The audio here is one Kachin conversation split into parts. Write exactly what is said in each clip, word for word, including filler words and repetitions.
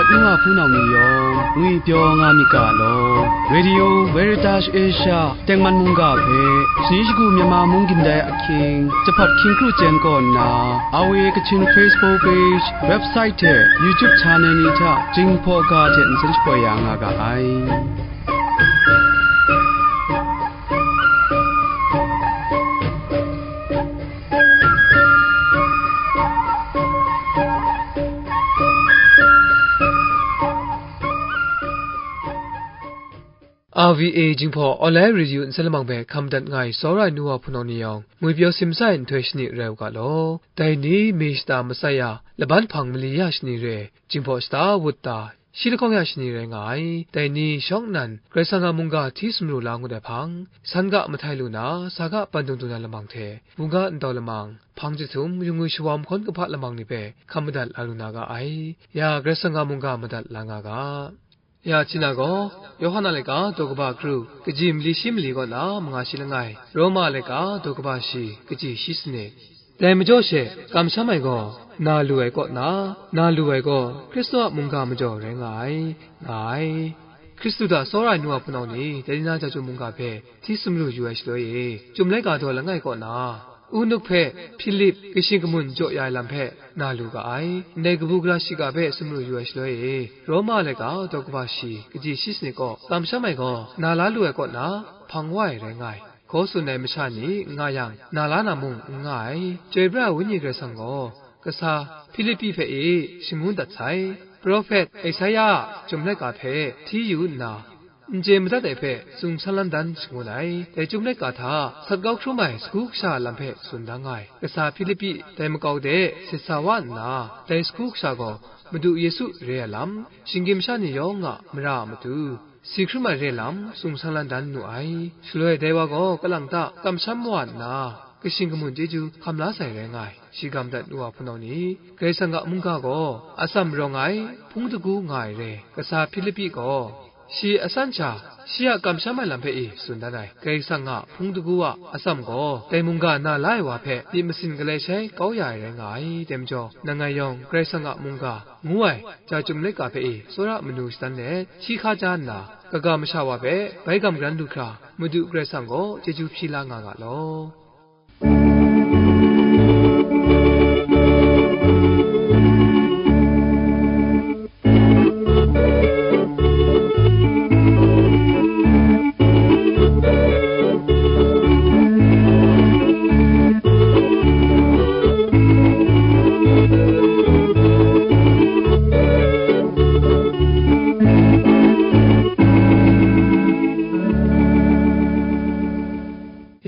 N wa hpunau ni yawng ngwipyaw nga myit ga law, Radio Veritas Asia tengman mungga hpe, shani shagu Myanmar mung gindai ahkying, jahpat hkying kru chyen kaw nna, R V A Kachin Facebook page, website hte YouTube channel ni hta Jinghpaw ga hte nsen shapoi ya nga ga ai. R V A Jinghpaw Online Radio nsen lamang hpe hkam dat nga ai tsawra ai nu wa hpunau ni yawng, ngwipyaw simsa ai nhtoi shani rai u ga law. Dai ni mi shata matsat ya, laban hpang mali ya shani re, Jinghpaw shata wut ta, shi lahkawng ya shani rai nga ai. Dai ni shawng nnan, Karai Kasang a mungga hti sumru la ngut ai hpang, san ga mahtai lu na, sa ga pan dung dung na lamang hte, mungga ntau lamang, hpang jahtum, yu ngwi shawa mahkawn kahpa lamang ni hpe hkam madat la lu na ga ai. Ya, Karai Kasang a mungga madat la nga ga. Ya, hti na gaw, Yawhan a laika daw kaba kru, kaji mali shi mali kaw na manga shi langai, Roma a laika daw kaba shi, kaji shi sanit. Dai majaw she, kamsham ai gaw, na lu ai kaw na, na lu ai gaw, Hkristu a mungga majaw rai nga ai, nga ai. Hkristu hta tsawra ai nu wa hpunau ni, dai ni na chyeju mungga hpe hti sumru yu ai shaloi e, Chyum laika daw langai kaw na, Unuk hpe Hpilip kashi kamun jaw ya ai lam hpe na lu ga ai. Ndai kabu gara shiga hpe sumru yu ai shaloi e, Roma laika daw kaba shi, kaji shi sanit kaw, kamsham ai gaw, na la lu ai kaw na, hpang wa ai rai nga ai. Hkaw tsun ai masha ni n nga yang, na la na mung n nga ai. Chyoi pra ai Wenyi Karai Kasang gaw, kasa Hpilipi hpe e shangun dat sai. Prophet Esaia a Chyum laika hpe hti yu nna, n chye madat ai hpe tsun san lan dan shangun ai. Dai Chyum laika hta sat kau hkrum ai sagu kasha a lam hpe tsun da nga ai. Kasa Hpilipi dai makau de sesa wa nna, dai sagu kasha gaw Madu Yesu re ai lam, shinggyim sha ni yawng a mara a matu, si hkrum ai re lam, tsun san lan dan nu ai. Shaloi dai wa gaw kalang ta kamsham wa nna, kashing kamun chyeju hkam la sai rai nga ai. Shi ga madat nu wa hpunau ni, Karai Kasang a mungga gaw atsam rawng ai, hpung dagu nga ai re, kasa Hpilipi gaw, shi asan sha, shi a kamsham ai lam hpe e tsun dan ai. Karai Kasang a hpung dagu a atsam gaw, dai mungga na la ai wa hpe myit masin galai shai kau ya ai rai nga ai. Dai majaw, nang ngai yawng Karai Kasang a mungga ngu ai, ja Chyum laika hpe e tsawra manu shadan let, shi hkaja nna, kaga masha wa hpe bai gam garan lu hkra, Madu Karai Kasang gaw chyeju hpyi la nga ga law.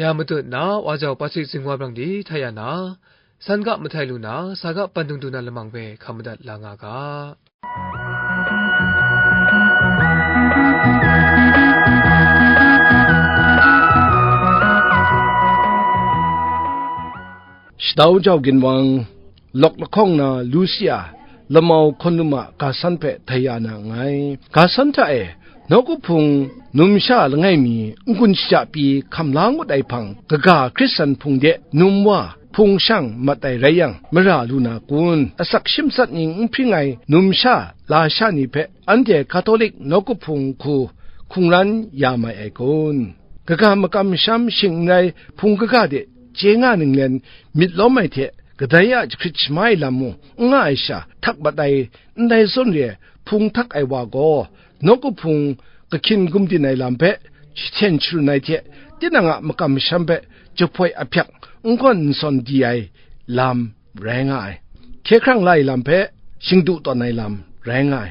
Ya matut na, wa jau Patrick Zingwa Brang di hta ya na, san ga mahtai lu na, sa ga pan dung du na lamang hpe hkam madat la nga ga. Shadau jau ginwang, lawk lahkawng na Lusia, lamau hkawn lum a ga san hpe htai ya na nngai. Ga san hta e, nawku hpung numsha langai mi n-gun shaja pyi hkam la ngut ai hpang, kaga Hkristan hpung de num wa hpung shang mat ai rai yang, mara lu na kun? Asak shim sat ning n hpring ai numsha lasha ni hpe anhte Katolik nawku hpung hku hkungran ya mai ai kun? Kaga makam masham shing n rai hpung kaga de chye nga ninglen myit lawm ai hte kadai a jahkrit shamai lam mung n nga ai sha, htak mat ai ndai zawn re ai hpung htak ai wa gaw, nawku hpung kahkyin gumdin ai lam hpe jahten sharun ai hte, tinang a makam masham hpe jahpoi ahpyak n gawn n sawn di ai lam rai nga ai. Hkye hkrang la ai lam hpe shingdu tawn ai lam rai nga ai.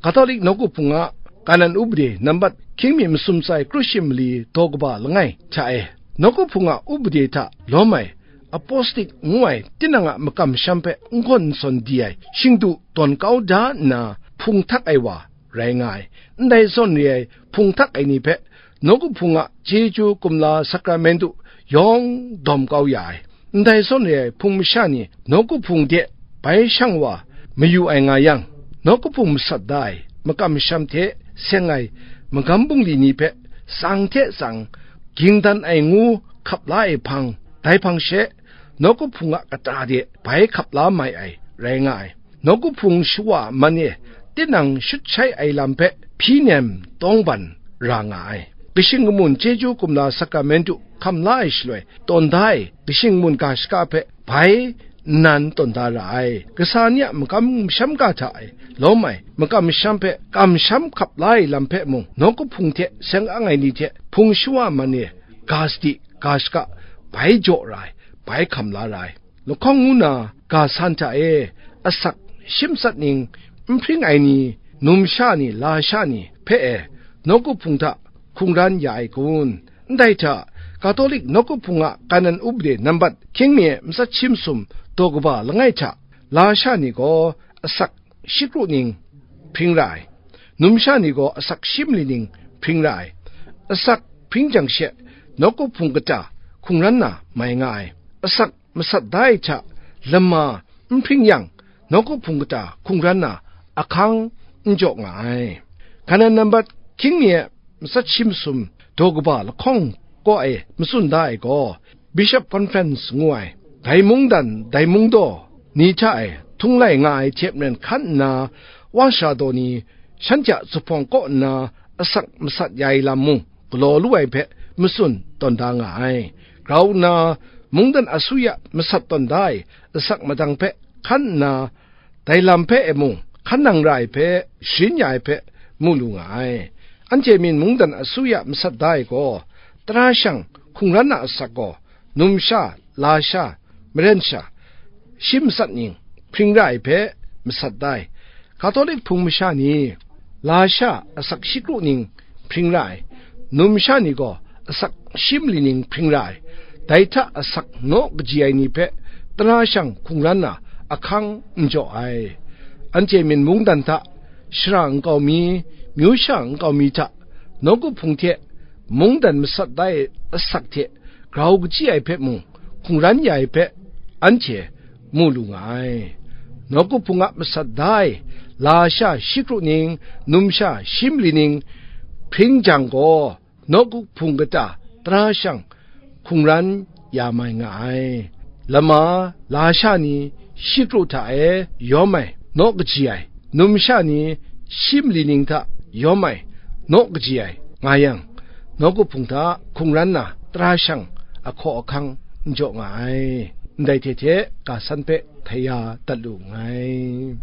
Katolik nawku hpung a kanan upade nambat hkying mi masum tsai kru shi mali daw kaba langai hta e, nawku hpung a upade hta lawm ai, apostik ngu ai tinang a makam masham hpe n gawn n sawn di ai, shingdu tawn kau da nna hpung htak ai wa rai nga ai. Ndai zawn re ai hpung htak ai ni hpe nawku hpung a chyeju kumla sakramentu yawng dawm kau ya ai. Ndai zawn re ai hpung masha ni nawku hpung de bai shang wa mayu ai nga yang, nawku hpung masat da ai makam masham hte seng ai magam bungli ni hpe tsang hte tsang ging dan ai ngu hkap la ai hpang, dai hpang she nawku hpung a kata de bai hkap la mai ai rai nga ai. Nawku hpung shawa man e tinang shut shai ai lam hpe hpyi nem tawng ban ra nga ai. Kashing kamun chyeju kumla sakramentu hkam la ai shaloi, tawn da ai kashing mun ga shaka hpe bai nnan tawn da ra ai. Kasa ni a makam masham ga hta e lawm ai makam masham hpe kamsham hkap la ai lam hpe mung, nawku hpung hte seng ang ai ni hte hpung shawa man e ga sadi ga shaka bai jaw ra ai, bai hkam la ra ai. Lahkawng ngu na ga san hta e asak shi matsat ning n hpring ai ni, numsha ni, lasha ni hpe e nawku hpung hta hkungran ya ai kun? Ndai hta, Katolik nawku hpung a kanan upde nambat hkying mi e matsat shi masum daw kaba langai hta, lasha ni gaw asak shi kru ning hpring ra ai, numsha ni gaw asak shi mali ning hpring ra ai. Asak hpring jang she, nawku hpung kata hkungran na mai nga ai. Asak matsat da ai hta lama n hpring yang, nawku hpung kata hkungran na ahkang n jaw nga ai. Kanan nambat hkying mi e matsat shi masum daw kaba lahkawng kaw e matsun da ai gaw, Bishop Conference ngu ai, dai mungdan, dai mungdaw ni hta e htung lai nga ai hte maren hkan nna, wa sara daw ni shanhte a zuphpawng kaw nna asak matsat ya ai lam mung galaw lu ai hpe matsun tawn da nga ai. Grau nna, mungdan asuya matsat tawn da ai asak madang hpe hkan nna, dai lam hpe e mung hkan nang ra ai hpe, sharin ya ai hpe mu lu nga ai. Anhte myin mungdan asuya matsat da ai gaw, tara shang hkungran a asak gaw, numsha, lasha, maren sha, shi matsat ning hpring ra ai hpe matsat da ai. Katolik hpung masha ni, lasha asak shi kru ning hpring ra ai, numsha ni gaw asak shi mali ning hpring ra ai, dai hta asak naw kaji ai ni hpe tara shang hkungran na ahkang n jaw ai. Anhte myin mungdan hta, shara nkau mi, myu sha nkau mi hta, nawku hpung hte mungdan matsat da ai asak hte grau kachyi ai hpe mung hkungran ya ai hpe, anhte mu lu nga ai. Nawku hpung a matsat da ai lasha shi kru ning, numsha shi mali ning hpring jang gaw, nawku hpung kata tara shang hkungran ya mai nga ai. Lama, lasha ni shi kru hta e yawm ai, naw kaji ai, numsha ni shi mali ning hta yawm ai, naw kaji ai nga yang, nawku hpung hta hkungran na tara shang ahkaw ahkang n jaw nga ai. Ndai hte hte ga san hpe htai ya dat lu nngai.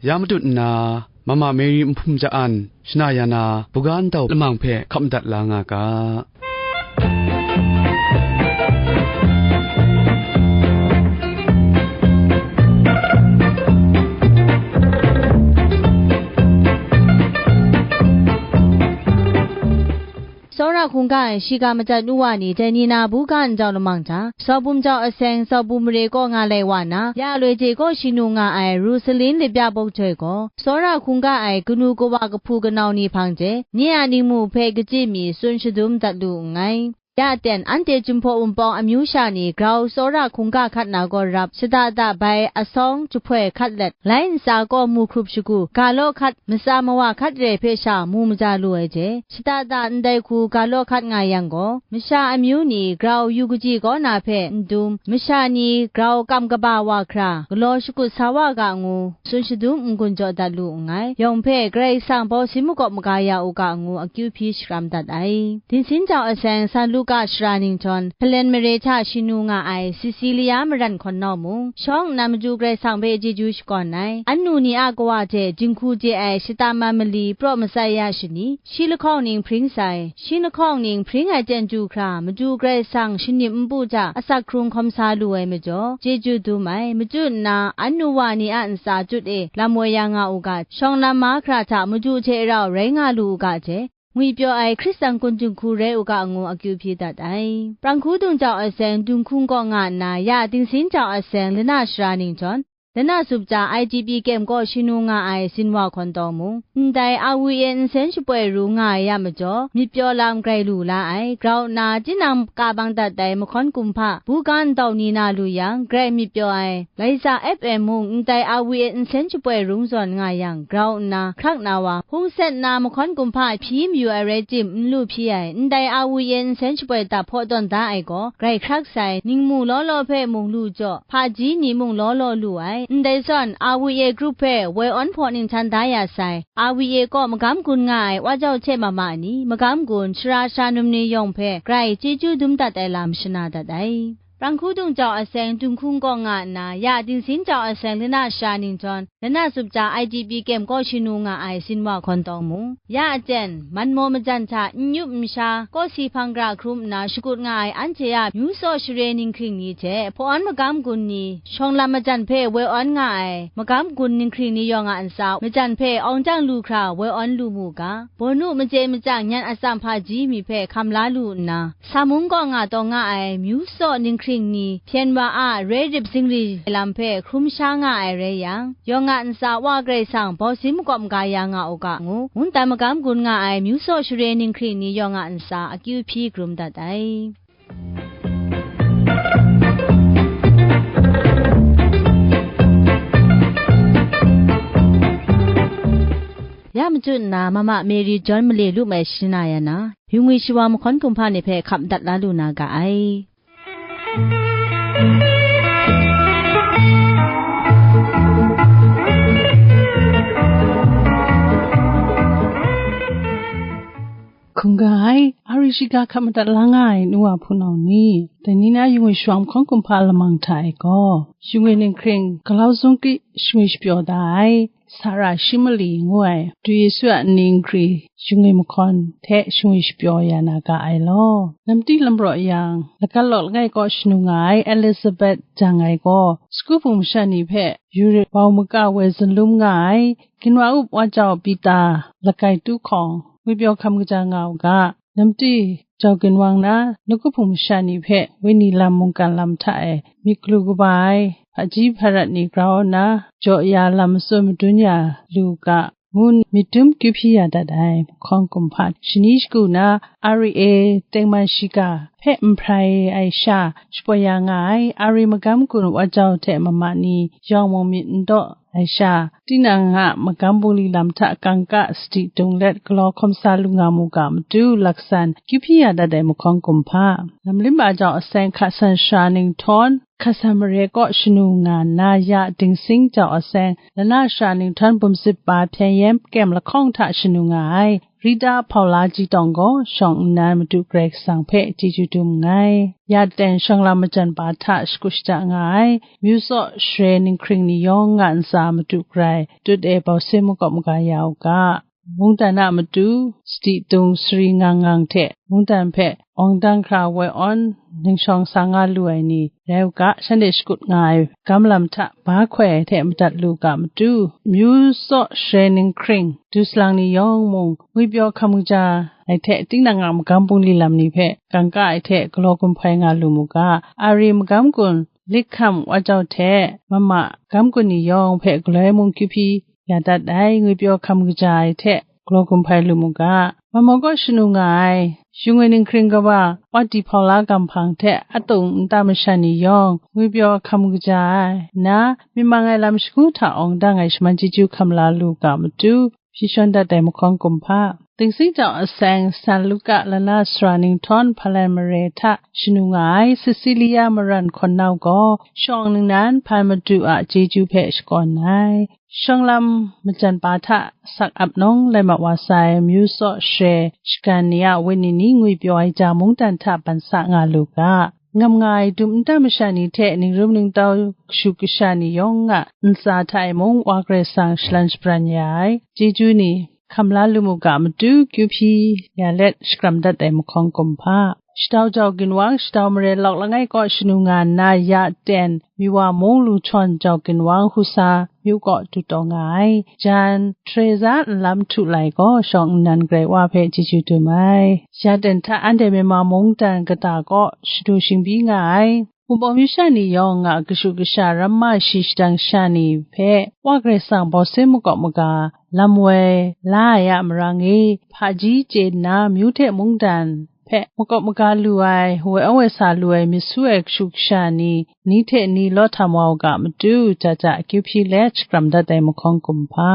Ya matut nna, Mama Mary Nhpum Ja-an, shana ya na, buga ntau lamang hpe hkap madat la nga ga. Tsawra hkungga e shiga madat nu wa ni dai ni na buga ntau lamang hta, Sawbum jau aseng, Sawbum mare kaw nga lai wa na, ya loi hte kaw shing nu nga ai Rusalin Labya Bawk Joi gaw, tsawra hkungga ai kanu kawa kahpu kanau ni hpang de, nye a ningmu hpe kachyi mi tsun shadum dat lu nngai. Ya ten, anhte Jinghpaw Wunpawng amyu sha ni grau tsawra hkungga hkat na gaw rap, shada da bai asawng jahpoi hkat let, lai ntsa kaw mu hkrup shagu, ga law hkat, matsa mawa hkat re hpe sha mu maja lu ai hte, shada da ndai hku ga law hkat nga yang gaw, masha amyu ni grau yu kaji kaw na hpe n dum, masha ni grau kam kaba wa hkra, galaw shakut sa wa ga ngu, tsun shadum n-gun jaw dat lu nngai. Yawng hpe Karai Kasang baw sin makawp maga ya u ga ngu akyu hpyi sharam dat ai. Dinsin jau aseng San Luka shara ning htawn, Hpalen mare hta shing nu nga ai Sisilia maran hkawn nau mung, shawng nna madu Karai Kasang hpe chyeju shakawn ai. Annu ni a kawa hte dinghku de ai shata man mali praw matsat ya shani, shi lahkawng ning hpring sai, shi lahkawng ning hpring ai chyen chyu hkra, madu Karai Kasang shanim npu hta asak hkrung hkawm sa lu ai majaw, chyeju dum ai, machyu nna, annu wa ni a ntsa chyut e lam woi ya nga u ga, shawng lam mahkra hta madu hte rau rai nga lu u ga hte, ngwipyaw ai Hkristan kun dinghku rai u ga ngu akyu hpyi dat ai. Prang hku dung jau aseng, Dunghkung kaw nga nna, ya Dingsin jau aseng, Lana shara ning htawn, Lana Sumcha I D P camp kaw shanu nga ai Sinwa Hkawn Tawng mung, ndai A W A nsen shapoi ru nga ai ya majaw, myit pyaw lam grai lu la ai. Grau nna, tinang ka bang dat ai mahkawn kumhpa, buga ntau ni na lu yang, grai myit pyaw ai. Laisa F M mung, ndai A W A nsen shapoi rung zawn nga yang, grau nna, hkrak na wa, hpung set nna mahkawn kumhpa hpyi mayu ai rai tim, n lu hpyi ai, ndai A W A nsen shapoi dap hpaw tawn da ai gaw, grai hkrak sai, ningmu law law hpe mung lu jaw, hpaji ni mung law law lu ai. Ndai zawn, A W A group hpe woi awn hpaw ninghtan da ya sai, A W A kaw magam gun nga ai wa jau hte mama ni, magam gun, sara sha num ni yawng hpe grai chyeju dum dat ai lam shana dat ai. Prang Hku Dung jau aseng Dunghkung kaw nga nna, ya Dingsin jau aseng lana sara ninghtawng, lana Sumcha I D P camp kaw shanu nga ai Sinwa Hkawn Tawng mung, ya aten, manmaw majan hta n yup n sha, kawsi hpang gara hkrum nna shakut nga ai anhte a myu saw share ninghkring ni hte, hpaw awn magam gun ni, shawng lam majan hpe woi awn nga ai magam gun ninghkring ni yawng a ntsa, majan hpe awng jang lu hkra woi awn lu mu ga, bawnu maje machyang nyan atsam hpaji mi hpe hkam la lu nna, Sa mung kaw nga taw nga ai myu saw ninghkring ni hpyen wa a rai rip zingri lam hpe hkrum sha nga ai rai yang, yawng a ntsa Wa Karai Kasang bawsin makawp maga ya nga u ga ngu, mungdan magam gun nga ai myu saw share ninghkring ni yawng a ntsa akyu hpyi krum dat ai. Ya machyu nna, Mama Mary John male lu mai shana ya na, yu ngwi shawa mahkawn kumhpa ni hpe hkap dat la lu na ga ai. Hkungga ai, a ri shiga hkap madat la nga ai nu wa hpunau ni, dai ni na yu ngwi shawa mahkawn kumhpa lamang hta e gaw, yu ngwi ninghkring galau zungkri shingwi shapyaw da ai, Sara Shimali ngu ai, Du Yesu a ningri shingwi mahkawn hte shingwi shapyaw ya na ga ai law. Namti lamraw yang, lagat lawk langai kaw shanu nga ai Elizabeth jang ai gaw, sagu hpung masha ni hpe yu rit wau maga woi zunlum nga ai, ginwa up wa jau Pita lagai tu hkawng, ngwipyaw hkam kaja nga u ga, namti jau ginwang na, nawku hpung masha ni hpe wenyi lam mungkan lam hta e myit galu kaba ai, hpaji hparat ni grau nna, jaw ya lam matsun madun ya lu u ga, ngu myit dum kyu hpyi ya dat ai, mahkawn kumhpa shani shagu na, R E A tengman shiga hpe n hprai ai sha, shapoi ya nga ai, a ri magam gun wa jau hte mama ni yawng mung myit n daw ai sha, tinang a magam bungli lam hta kangka sadi dung let galaw hkawm sa lu nga mu ga matu laksan kyu hpyi ya dat ai mahkawn kumhpa. Namlim a jau aseng hka san sara ninghtawng, hka san mare kaw shanu nga nna, ya Dingsing jau aseng lana sara ninghtawng bum sip pa hpyen yen kem lahkawng hta shanu nga ai, Rita Hpaula Jitawng gaw shawng nnan Madu Karai Kasang hpe chyeju dum nngai. Ya ten shawng lam majan pa hta shakut shada nga ai, myu tsaw share ninghkring ni yawng nga ntsa Madu Karai tut e bawsin makawp maga ya u ga, mungdan a matu sadi dung sari ngang ngang hte mungdan hpe awng dang hkra woi awn ningshawng sa nga lu ai ni rai u ga, shanhte shakut nga ai gam lam hta ba hkoi ai hte madat lu ga matu, myu tsaw share ninghkring du salang ni yawng mung ngwipyaw hkam kaja ai hte, tinang a magam bungli lam ni hpe kangka ai hte galaw gun hpai nga lu mu ga, a ri magam gun lik hkam wa jau hte mama gam gun ni yawng hpe galoi mung kyu hpyi ya dat ai, ngwipyaw hkam kaja ai hte galaw gun hpai lu mu ga. Mama gaw shanu nga ai, yu ngwi ninghkring kaba, Wati Hpaula gam hpang hte a tung nta masha ni yawng, ngwipyaw hkam kaja ai nna, myit mang ai lam shagu hta awng dang ai shaman chyeju hkam la lu ga matu, hpyi shawn dat ai mahkawn kumhpa. Dingsing jau aseng San Luka lana sara ninghtawng hpalan mare hta shanu nga ai Cecilia Maran hkawn nau gaw, shawng ningnan hpan Madu a chyeju hpe shakawn ai. Shawng lam majan pa hta sak ap nawng lai mat wa sai, myu tsaw share shagan ni a wenyi ni ngwipyaw ai ja mungdan hta ban sa nga lu ga, ngam nga ai dum nta masha ni hte ningrum ningtau kashu kasha ni yawng a ntsa hta e mung Wa Karai Kasang shalan shabran ya ai chyeju ni hkam la lu mu ga matu, kyu hpyi ya let shakram dat ai mahkawn kumhpa. Shadau jau ginwang, shadau mare lawk langai kaw shanu nga nna, ya ten Miwa mung Luchawn jau ginwang Husa myu kaw du taw nga ai. Jan Teresa nlam htu lai gaw shawng nnan Karai Wa hpe chyeju dum ai. Ya ten hta anhte Myanmar mungdan kata kaw shadu shingbyi nga ai. Wunpawng myu sha ni yawng a kashu kasha, ramma shi shadang sha ni hpe Wa Karai Kasang baw sai makawp maga lam woi la ai a marang e, hpaji chye nna, myu hte mungdan hpe makawp maga lu ai, woi awoi sa lu ai, myit su ai kashu kasha ni, ni hte ni law htam wa u ga matu, ja ja akyu hpyi let shakram dat ai mahkawn kumhpa.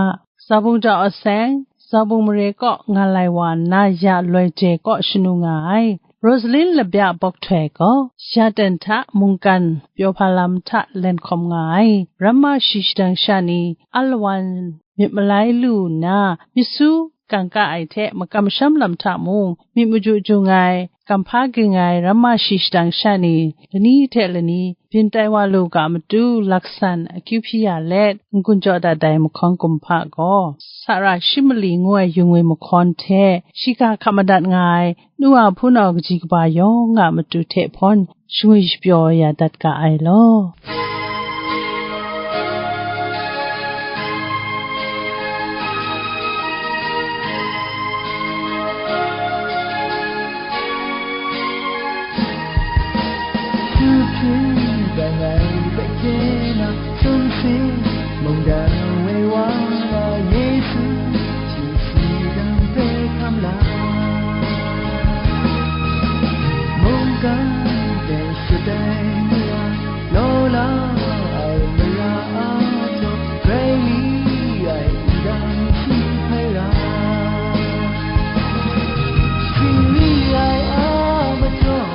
Zabung jau aseng, Zabung mare kaw nga lai wa nna, ya loi je kaw shanu nga ai Rosalin Labya Bawk Htoi gaw, ya ten hta mungkan pyaw hpa lam hta len hkawm nga ai, ramma shi shadang sha ni, alawan myit malai lu nna, myit su kangka ai hte makam masham lam hta mung, myit maju jung ai, kamhpa ging ai, ramma shi shadang sha ni, lani hte lani byin tai wa lu ga matu, laksan akyu hpyi ya let, n-gun jaw dat ai mahkawn kumhpa gaw, Sara Shimali ngu ai yung e mahkawn hte, shiga hkap madat nga ai, nu wa hpunau kaji kaba yawng a matu hte hpawn, shangwi shapyaw ya dat ga ai law. Su hpyi dan ai bai hkye na, sumsing mungdan woi wa na, Yesu shi shadang hpe hkam la. Mungkan de shadai mara, law la ai mara a jaw, grai li ai wudang shi hpai ra. Singri ai a majaw,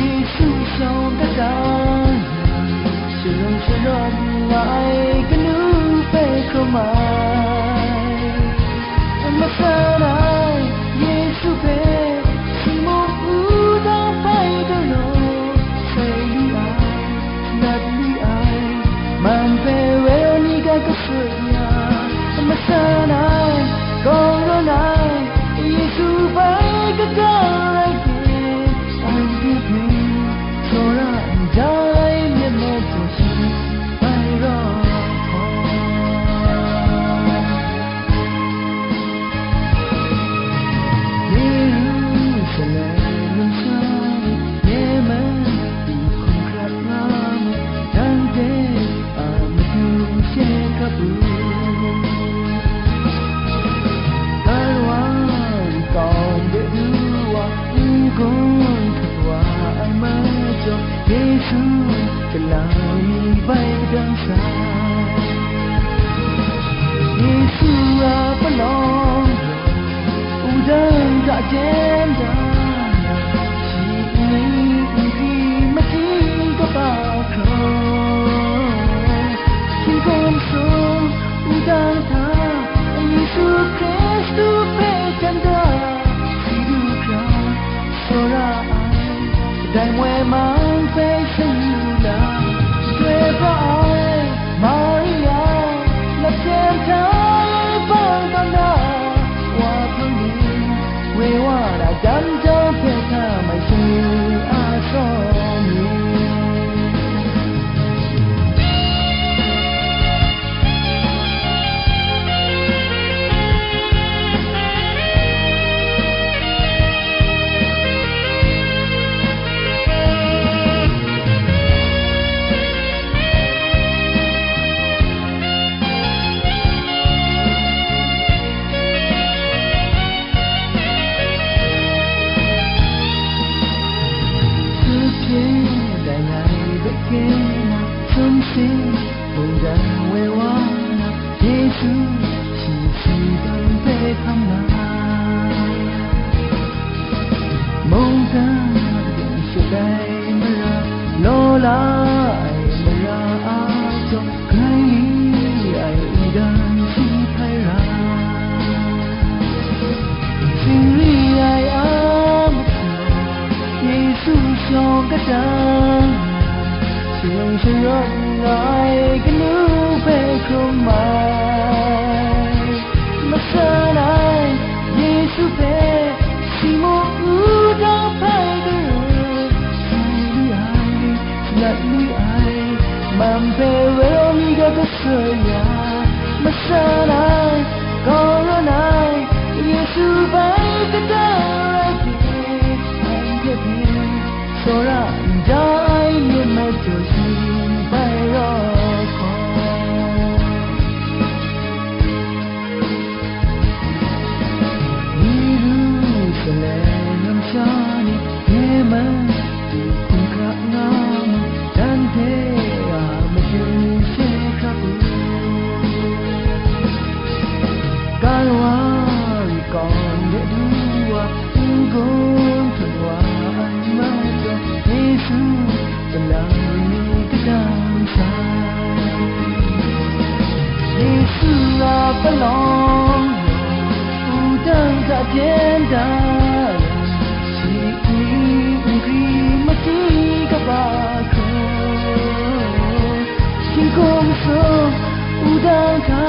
Yesu shawng kata, shalung sharawt nga ai kanu hpe hkrum ai. Masan ai Yesu hpe, Simun wudang hpai galaw, sai li ai, nat li ai, man hpe Veronica kasut ya, masan ai, kawng rawn ai, Yesu bai kaga rai hte, anhte hpe tsawra n ja ai myit majaw shi bai rawt hkawm. Yerusalem numsha e, Yemen hkum hkrat nga mu, nanhte a matu she hkap u. Karwa nkau de du wa, n-gun hkap wa ai majaw, Yesu galang mi bai dang sai. Yesu a palawng gaw, wudang hta jem da, shi nni n hkri majing kaba hkraw, hkying hkum sung wudang hta, Yesu Hkristu hpe jan da, si du hkra, tsawra ai, kadai moi mang hpe shang yu na, joi pra ai, Maria, lapjen hta e bang tawn na, wa hpang ni, woi wa na dam jau hpe hta mai shang yu a tsawm ni. Su hpyi dan ai bai hkye na, sumsing mungdan woi wa na, Yesu shi shadang hpe hkam na. Mungdan gaw shadai mara, law la ai mara a jaw, grai li ai wudang shi hpai ra. Singri ai a majaw, Yesu shawng kata, shalung sharawt nga ai kanu hpe hkrum ai. Masan ai Yesu hpe, Simun wudang hpai galaw, sai li ai, nat li ai, man hpe Veronica kasut ya, masan ai, kawng rawn ai, Yesu bai kaja rai hte, anhte hpe tsawra n ja ai, Lang ni kadang sa, Yesu a palawng, wudang hta byen da, shi nkri mati kaba hku, shingkung sung wudang hta,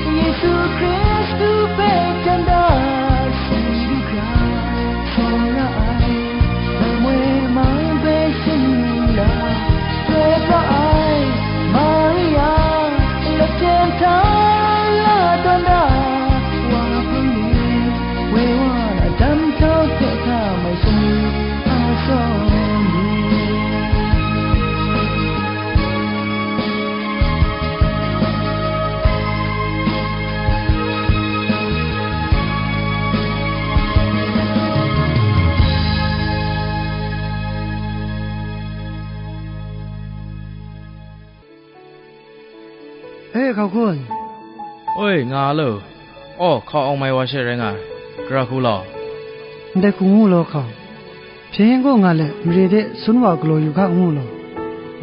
Yesu Hkristu hpe jan da, shi hkra sawng ra ai. Damwe mang hpe shinla, poi pra ai Maria, lapjen hta la tawn da, wa hpang ni, woi wa na dam htau hte hta mai sum ni, a sawng ni. E, hkau kun. Oi, nga lo. Aw, hkau awng mai wa she rai nga ai. Gara hku law. Ndai hku ngu law, hkau. Hpyen yen gaw nga let, mare de sun wa galaw yu hka ngu law.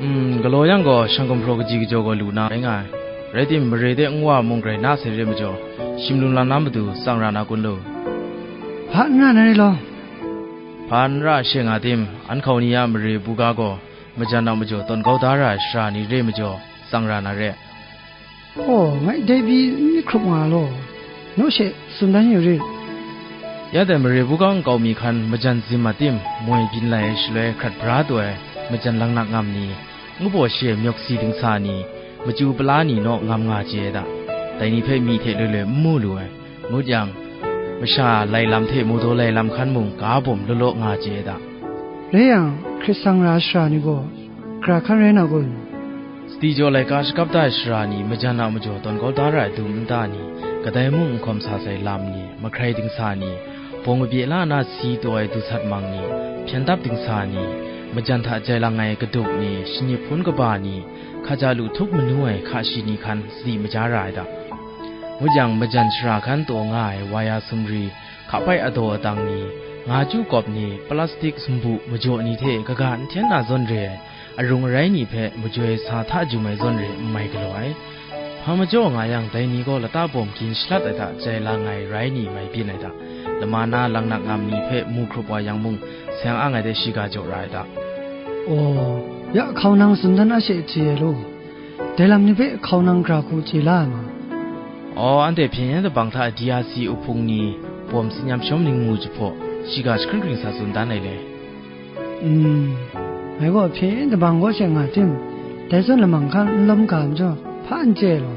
Mm, galaw yang gaw, shang gumhpraw kaji kajaw gaw lu na rai nga ai. Rai timung, mare de nwa mung grai na sai re majaw, shim lum lam na matu tsang ra na kun lu. Hpa n ra na re law. Hpa n ra she nga tim, an hkau ni a mare buga gaw, majan a majaw tawn kau da ra ai sara ni re majaw, tsang ra na re. Aw, ngai dai pyi n myit hkrup nga law, naw she tsun dan yu rit. Ya dai mare buga nkau mi hkan majan zim a tim, moi byin lai ai shaloi hkrat bra taw ai majan langnak ngam ni, ngu baw shi ai myawk si dingsa ni, machyu pala ni naw ngam nga chye ai da. Dai ni hpe myi hte loi loi n mu lu ai, ngut yang, masha lai lam hte mawdaw lai lam hkan mung ga bawm law law nga chye ai da. Rai yang, hkrit sang ra ai sara ni gaw, gara hkan rai na kun? Sadi jaw laika shakap da ai sara ni, majan a majaw tawn kau da ra ai dum nta ni, kadai mung n hkawm sa sai lam ni, mahkrai dingsa ni, bawng kabye la na si taw ai du sat mang ni, hpyen dap dingsa ni, majan hta jai lang ai kaduk ni, shingnip hpun kaba ni, hkaja lu htup manu ai hka shi ni hkan sadi maja ra ai da. Ngut yang, majan sara hkan taw nga ai waya sumri, hkapai adaw adang ni, nga chyu kawp ni, plastik sumbu majaw ni hte kaga n hten na zawn re ai, arung arai ni hpe majoi sa hta jum ai zawn re n mai galaw ai. Hpa majaw nga yang, dai ni gaw lata bawm gin shalat ai hta jai lang ai rai ni mai byin ai hta, lama na langnak ngam ni hpe mu hkrup wa yang mung, seng ang ai de shiga jaw ra ai hta. Aw, ya hkau nang tsun dan a she chye ai law, dai lam ni hpe hkau nang gara hku chye la ai ma? Aw, anhte hpyen yen dabang hta D R C uhpung ni, bawm tsin yam shawm ningmu jahpaw, shiga jahkring hkring sa tsun dan ai le. Mm, ngai gaw hpyen yen dabang gaw she nga tim, dai zawn lamang hkan n lawm ga majaw, hpa n chye law.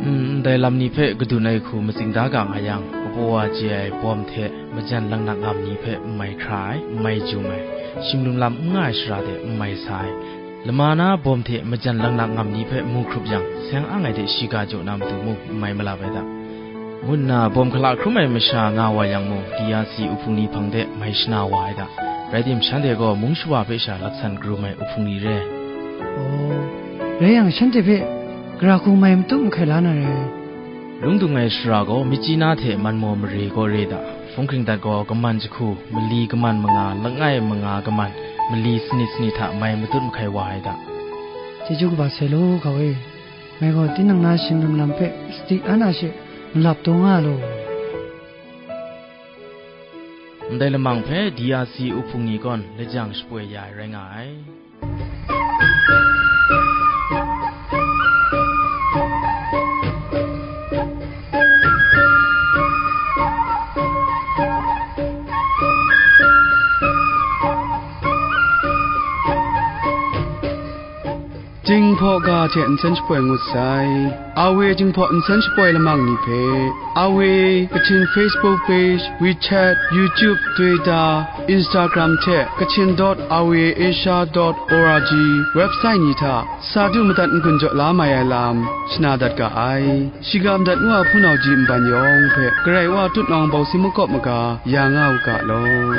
Mm, ndai lam ni hpe kadun ai hku matsing da ga nga yang, kapaw wa chye ai bawm hte majan langnak ngam ni hpe n mai hkra ai, n mai jum ai, shim lum lam n nga ai sara de n mai sa ai, lama na bawm hte majan langnak ngam ni hpe mu hkrup yang, seng ang ai de shiga jaw na matu mung n mai malap ai da. Ngu nna bawm hkala hkrum ai masha nga wa yang mung, D R C uhpung ni hpang de mai shana wa ai da. Rai tim, shanhte gaw mung shawa hpe sha laksan karum ai uhpung ni re. Aw, rai yang, shanhte hpe gara hku mai matut mahkai la na re. Lung dung ai sara gaw, myit chyi na hte man maw mare gaw re da. Hpung hking dat gaw, kaman jahku, mali kaman manga, langai manga kaman, mali sanit sanit hta mai matut mahkai wa ai da. Chyeju kaba sai law, hkau e. Ngai gaw tinang na shing lum lam hpe sadi an a she malap taw nga law. Ndai lamang hpe D R C uhpung ni gawn lajang shapoi ya ai rai nga ai. Jinghpaw ga hte nsen shapoi ngut sai. Awe Jinghpaw nsen shapoi lamang ni hpe, Awe Kachin Facebook page, WeChat, YouTube, Twitter, Instagram hte Kachin dot awe asia dot org website ni hta sa du madat n-gun jaw la mai ai lam shana dat ga ai. Shiga madat ngu a hpunau ji nban yawng hpe Karai Wa tutnawng bawng si makawp maga ya nga u ga law.